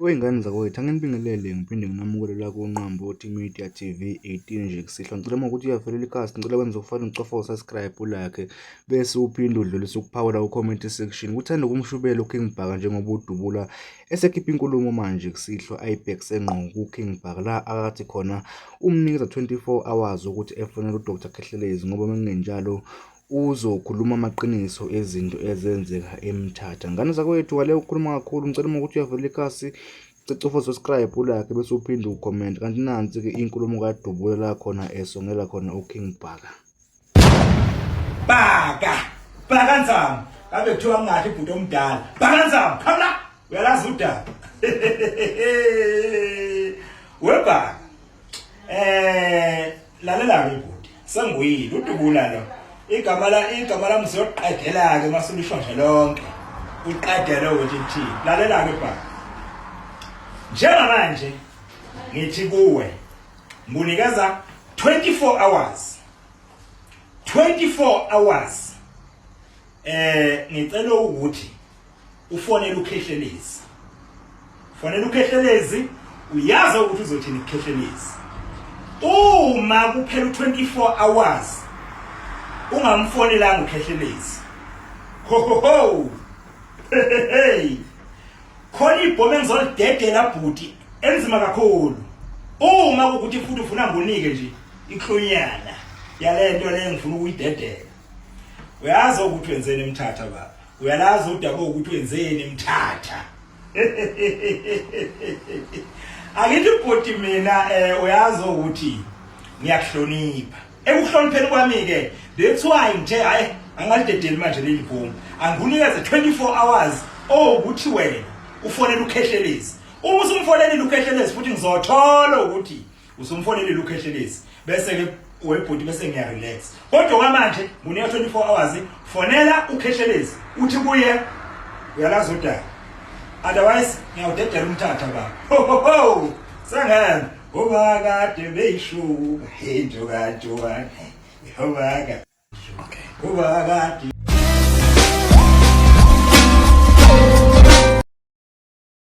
Wey'ngane zakwethu, anginibingelele ngiphinde nginamukele la kuNqambothi Media TV 18 nje kusihlwa. Ngicela uma ukuthi uyavelela ikhasi, ngicela wenze okufana ucofa u-subscribe ulike bese uphinde udlulise ukuphawula ku-comment section. Kuthanda ukumshubela uKing Bhaka njengoba udubula esekhipha inkulumo manje kusihlwa ayibhekise ngqo kuKing Bhaka la akathi khona umnikeza 24 hours ukuthi efonele uDr Khehlelezi ngoba mengenjalo uzokhuluma amaqiniso ezinto ezenzeka eMthatha. Ngane zakwethu wale ukukhuluma kakhulu, ngicela uma ukuthi uyavela ikhasi cofa subscribe ulike bese uphinde ucomment. Kanti nansi ke inkulumo kaDubula la khona esongela khona uKing Bhaka. Bhaka, Bhaka Nzama, ngabe kuthiwa ngingathi ibhuti omdala. Bhaka Nzama, khamla, uyalazi udaba. Webhaka. Eh lalela ke bhuti senguyile udubula lo igama la igama lami siyoqedela ke masulisho nje lonke uqedele ukuthi kuthini lalela ke baba njengamanje ngithi kuwe ngunikeza 24 hours 24 hours eh ngicela ukuthi ufonele uKhehlelezi fonela uKhehlelezi uyazi ukuthi uzothini kuKhehlelezi uma kuphela u24 hours ungamfonelanga uKhehlelezi ho ho ho hey khona ibhomu engizolidedela bhuti enzima kakhulu uma kukuthi futhi ufuna ngunike nje iklunyana yalento le ngifuna ukuyidedela uyazi ukuthi wenzeni emthatha baba uyalazi udaba ukuthi wenzeni emthatha akithi bhuti mina eh uyazi ukuthi ngiyakuhlonipha ekuhlonipheni kwami ke that's why ngithe hayi angalidedeli manje leli bhomu angunikeze 24 hours owukuthi wena ufonela ukhehlelezi uma usumfonelile ukhehlelezi futhi ngizothola ukuthi usumfonelile ukhehlelezi bese ke webhuti bese ngiya relax kodwa kwamanje ngunika 24 hours fonela ukhehlelezi uthi kuye uyalazi udaba otherwise ngiyawudedela umthatha baba ho ho ho sangani ngoba kade beyishuka hey njoka njoka ngoba kade okay ngoba kade.